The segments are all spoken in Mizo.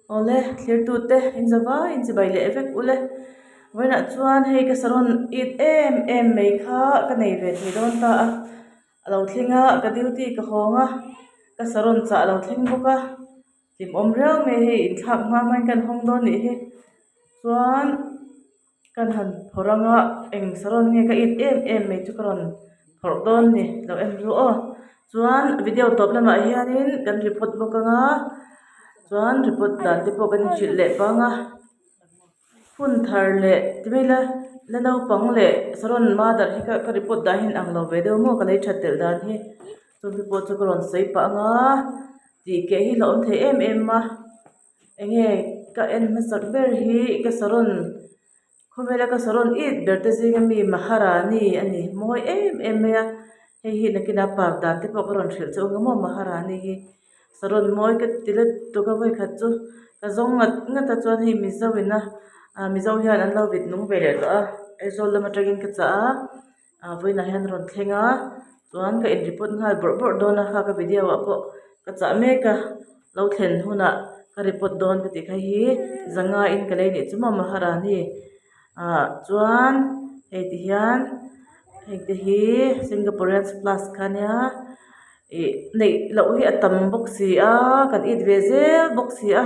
Awle thlirtute in za vai in chibai leh vek ule vawiinah chuan hei ka saron it em em mai kha ka nei ve thei dawn ta a a lo thleng a ka duty ka hawng a ka saron chah a lo thleng bawk a hlimawm riau mai hei inthlak hma hma in ka inhawng dawn nih hi chuan. Kan han phawrh anga eng saron nge ka it em em mai chu ka rawn phawrh dawn ni lo en ru aw chuan video tawp lamah hianin kan report bawk anga chuan report dan te pawh kan inhrilh leh pang a hun thar leh ti mai ila la naupang leh saron mother hi ka report dan hi a inang lo ve deuh maw ka lei that telh dan hi chung te pawh chu ka rawn sawi pah anga tih keh hi la awm thei em em a. Enge ka en hmasak ber hi ka saron khawvela ka saron it ber te zinga mi maharani a ni mawi em em mai a hei hi nakinah park dan te pawh ka rawn hrilh che u ang maw maharani hi saron mawi ka ti lutuk a vawikhat chu ka zawng ngat ngat a chuan hei mizo in a ah mizo hian an lo vit nung ve leh tawh a Aizawl lam atangin ka chah a. Ah vawiinah hian a rawn thleng a chuan ka in report nghal bawrh bawrh dawn a kha ka video ah pawh ka chah mek a lo thlen hunah ka report dawn ka tih kha hi zanga in ka lei nih chu maw maharani ah chuan hei ti hian heng te hi singaporeans plus kha nia ih neih loh hi a tam bawk si a kan it ve zel bawk si a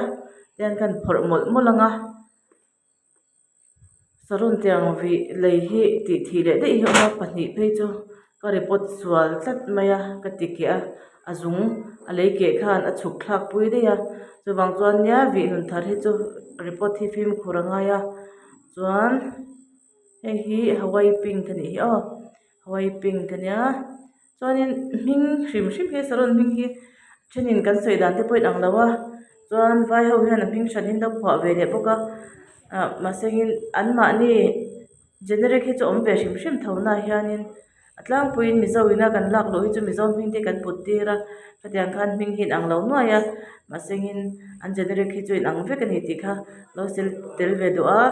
tihian kan phawrh mawlh mawlh ang a. Saron tiang vih lei hi tih thih leh daih hi a awm a pahnih phei chu ka report sual tlat mai a ka ti keh a a zung a lei keh khan a chhuk thlak pui daih a chuvang chuan nia vih nun thar hi chu report hi fimkhur a ngai a chuan hei hi hawaii pink a nih hi aw hawaii pink a nia. Chuanin hming hrim hrim hi saron hming hi thenin kan sawi dan te pawh a inang lo a chuan vai ho hian a hming hran in lo phuah ve leh bawk a ah mahse in anmahni generic hi chu awm ve hrim hrim tho na hianin a tlangpuiin mizo ina kan lak luh hi chu mizo hming te kan put tir a khatiang khan hming hi a inang lo nuai a mahse in an generic hi chu inang vek a ni tih kha lo sel tel ve duh a.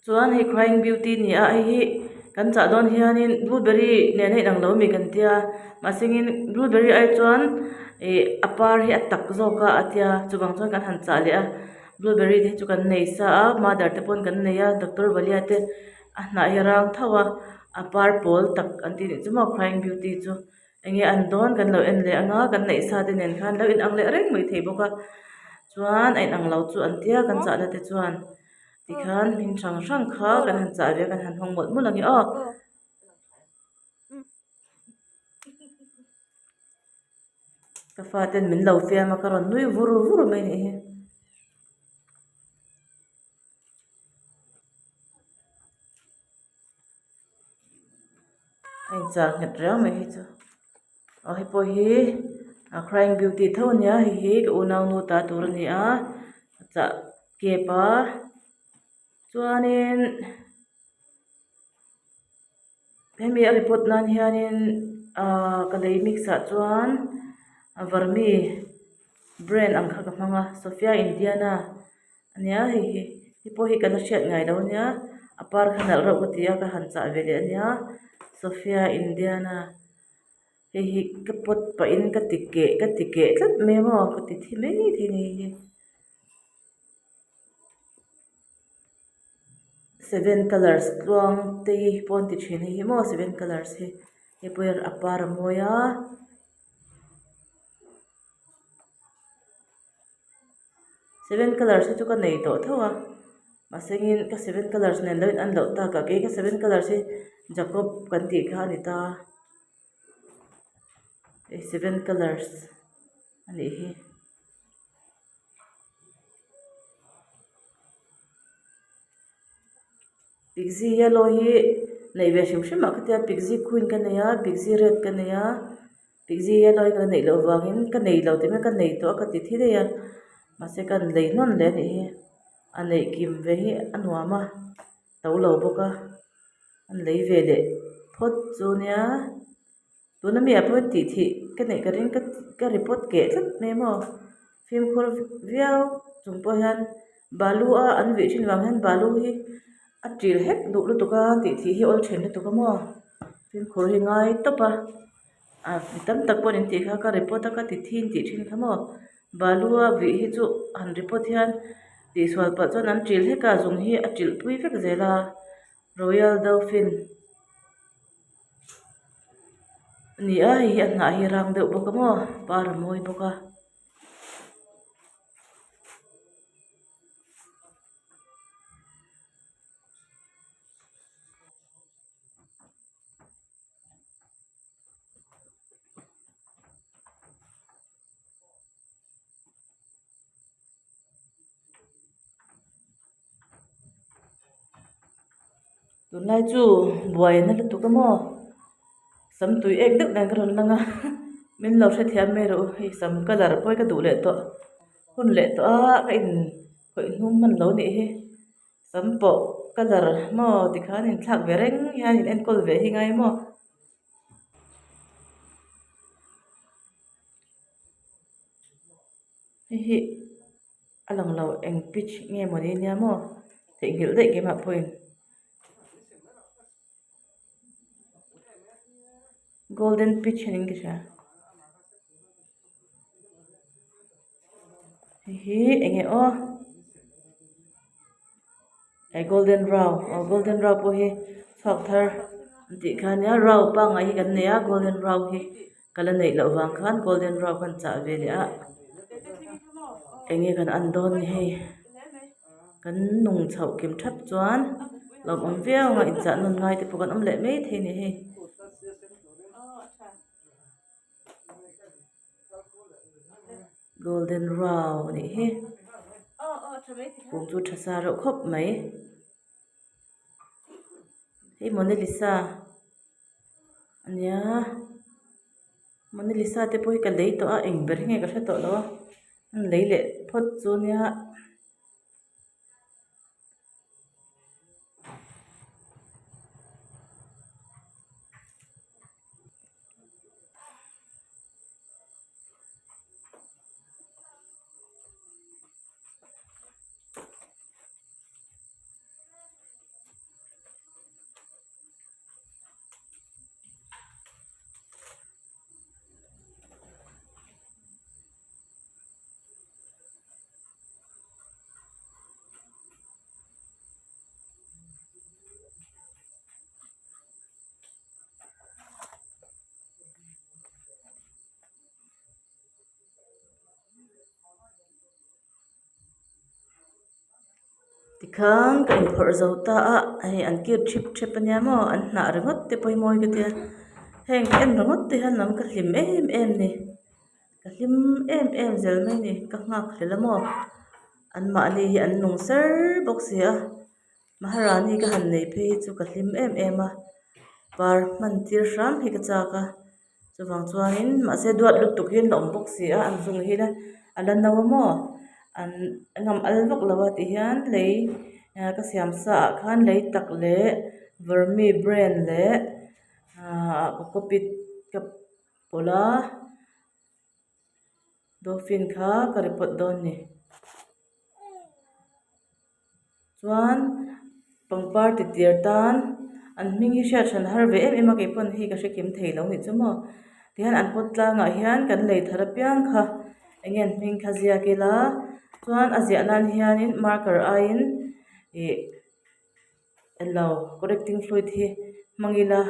Chuan hei crying beauty a ni a hei hi kan chah dawn hianin blueberry nen a inang lo ami kan tia mahsengin blueberry ai chuan ih a par hi a tak zawk a a tia chuvang chuan kan han chah leh a blueberry te hi chu kan nei sa a mother te pawn kan nei a doctor valia te a hnah hi a rang tho a a par pawl tak an tih nih chu maw crying beauty chu. Enge an dawn kan lo en leh anga kan neih sa te nen khan lo inang leh reng mai thei bawk a chuan a inang lo chu an tia kan chahna te chuan tikhan hming hrang hrang kha kan han chah ve a kan han hawng mawlh mawlh ang e aw. Ka faten min lo fiam a ka rawn nui vur vur mai anih hi. A inchar nghet riau mai hi chu aw hei pawh hi a crying beauty tho a nia hei hi ka unaunu ta tur a ni a a chah kep a chuanin hemi a report nan hianin ahh ka lei mix ah chuan a vermi brand ang kha ka hmang a sophia indiana. Ania hei hi hei pawh hi ka la hriat ngai lo ania a par kha nalh reuh ka ti a ka han chah ve leh ania sophia indiana hei hi ka pawt pahin ka ti keh ka ti keh tlat mai a maw ka ti thi mai thei a ni hei hi seven colours tluang te hi pawh an ti thin hei hi maw seven colours hi hei pawh hi a par a mawi a. Seven colours hi chu ka nei tawh tho a mahsengin ka seven colours nen lo in an loh tak a kei ka seven colours hi jacob kan tih kha a ni ta hei seven colours a nih hi. Pixie yellow hi neih ve hrim hrim ah ka tia pixie queen ka nei a pixie red ka nei a pixie yellow hi ka la neih loh vangin ka nei lo tih mai ka nei tawh a ka ti thi daih a mahse ka han lei hnawn leh a nih hi a neih kim ve hi a nuam a to lo bawk a an lei ve leh phawt chu nia. Tuna mi ah pawh tih thih ka neih ka ring ka ka report keh tlat mai maw fimkhur viau chung pawh hian balu a an vih thin vang hian balu hi a ṭil hlek duh lutuk a tih thih hi a awl ṭhin lutuk a maw fimkhur hi ngai tawp a ah mi tam tak pawh an intih kha ka report a ka ti thi an tih thin kha maw. Balu a vih hi chu han report hian tihsual palh chuan an ṭil hlek a zung hi a ṭilh pui vek zel a royal dolphin a ni a hei hi a hnah hi a rang deuh bawk a maw par a mawi bawk a. Tunlai chu buai na lutuk a maw sam tui ek deuh nen ka rawn lang a min lo hrethiam mai rawh u hei sam colour pawh hi ka duh leh tawh hun leh tawh a ka in khawih hnum hman lo nih hi. Sam pawh colour maw tikhan inthlak ve reng hian in enkawl ve hi ngai maw. Hei hi a lang lo eng pitch nge mawni nia maw theihnghilh daih keimah pawhin golden pitch a niin ka hria hei hi eng nge aw he golden rau aw golden rau pawh hi chhuak thar an tih kha ania rau pangngai hi kan nei a golden rau hi ka la neih loh vang khan golden rau khan chah ve leh a eng nge kan an dawn ni hei kan nung chhoh kim thap chuan lawmawm viau anga inchah nawn ngai te pawh kan awm leh maithei a ni hei. Golden rau a nih hi kung chu tha sa reuh khawp mai hei monalisa a nia monalisa te pawh hi ka lei tawh a eng ber hi nge ka hre tawh lo a an lei leh phawt chu nia. Tikhan ka inphawrh zo ta a hei an cute thip thep ania maw an hnah ringawt te pawh hi mawi ka tia heng ka en ringawt te hian lam ka hlim em em a ni ka hlim em em zel mai a ni ka nghak hlel a maw anmahni hi an nung ser bawk si a. Maharani ka han nei phei hi chu ka hlim em em a par hman tir hram hi ka chak a chuvang chuanin mahse duat lutuk hi an la awm bawk si a an zung hi la a la no a maw an ngam al vak lo a ti hian lei ka siam sa ah khan lei tak leh vermi brand leh ahh cocopeat ka pawlh a dolphin kha ka report dawn a ni. Chuan pangpar ti tir tan an hming hi hriat hran har ve em em a kei pawn hei ka hre kim thei lo nih chu maw tihian an kawt tlangah hian kan lei thar apiang kha eng nge an hming kha ziak ila chuan a ziah nan hianin marker aiin ih englo correcting fluid hi hmang ila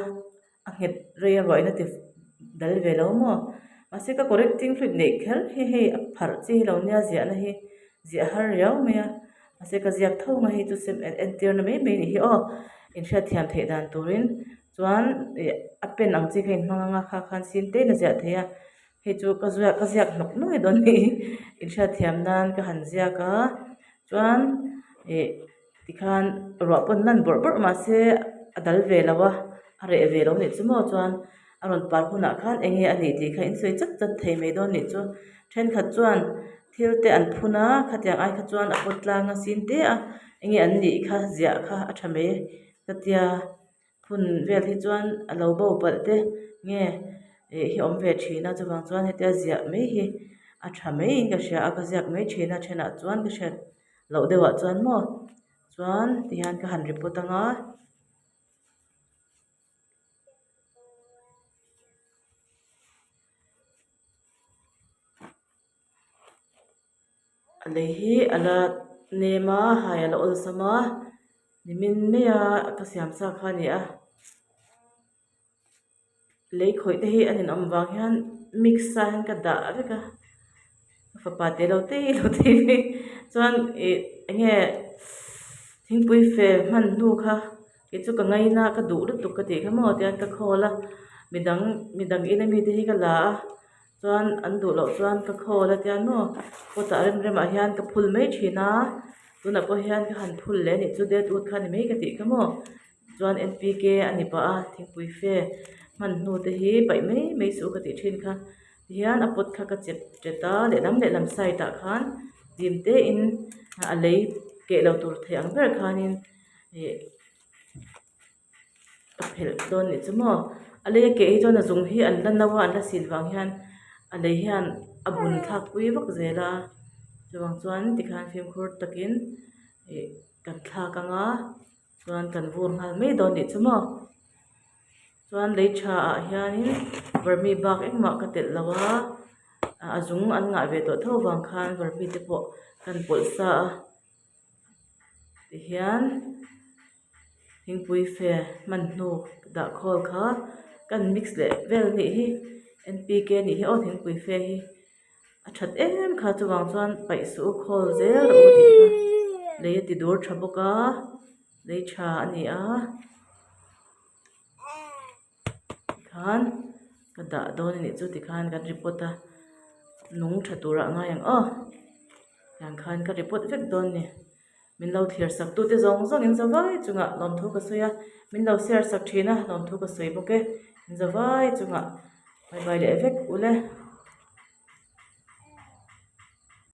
a nghet rei a ruahna ti dal ve lo maw mahse ka correcting fluid neih kher hi hei a pharh chi hi lo nia ziahna hi ziah har riau mai a mahse ka ziak tho ang a hei chu sem entir na mai mai a nih hi aw inhriatthiam theih dan turin chuan ih a pen ang chi kha inhmang anga kha khan sin te in a ziah theih a hei chu ka ziak ka ziak hnawk nuai dawn a ni inhriatthiam nan ka han ziak a chuan ih. Tikhan ruah pawn lan bawrh bawrh mahse a dal ve lo a, a reh ve lo nih chu maw chuan a rawn par hunah khan eng nge a nih tih kha in sawi chat chat thei mai dawn nih chu. Thenkhat chuan thil te an phun a, khatiang ai kha chuan a pawt tlang a sin te a, eng nge an nih kha ziah kha a tha mai ka tia phun vel hi chuan a lo bo palh te nge ih hi awm ve thin a chuvang chuan hetia ziah mai hi a tha maiin ka hria a ka ziak mai thin a thenah chuan ka hriat. Loh deuhah chuan maw chuan tihian ka han report anga. A lei hi a la nem a hai a la awlsam a nimin mai a ka siam sa kha a ni a lei khawih te hi a ninawm vang hian mix ah hian ka dah vek a ka fapa te lo tei lo tei phei chuan ih eng nge thingpui fe hman hnu kha kei chu ka ngaina ka duh lutuk ka tih kha maw tihian ka khawl a midang midang ina mite hi ka la a. Chuan an duh loh chuan ka khawl a tiang maw pot ah rem rem ah hian ka phul mai thin a tunah pawh hian ka han phul leh a nih chu det ut kha a ni mai ka tih kha maw chuan N P K a ni pah a thingpui fe hman hnu te hi paih mai mai suh ka tih thin kha tihian a pot kha ka chep tet a lehlam lehlam side ah khan dim te in a lei keh lo tur thei ang ber khanin ih. A phelh dawn nih chu maw a lei a keh hi chuan a zung hi an la no a an la sil vang hian a lei hian a bun thlak pui vak zel a chuvang chuan tikhan fimkhur takin ih kan thlak ang a chuan kan vur nghal mai dawn nih chu maw chuan lei tha ah hianin vermi bak engmah ka telh lo a a zung an ngah ve tawh tho vang khan vermi te pawh kan pawlh sa a tihian. Thingpui fe hman hnu dah khawl kha kan mix leh vel a nih hi N P K a nih hi aw thingpui fe hi a that em kha chuvang chuan paih suh u khawl zel rawh u tih kha lei a ti dur tha bawk a lei tha a ni a tikhan ka dah dawn a nih chu tikhan kan report a nung tha turah a ngai ang aw tiang khan ka report vek dawn a ni. Min lo thlir sak tute zawng zawng in zavai chungah lawmthu ka sawi a, min lo share sak thin a lawmthu ka sawi bawk e. In zavai chungah bye bye leh vek ule.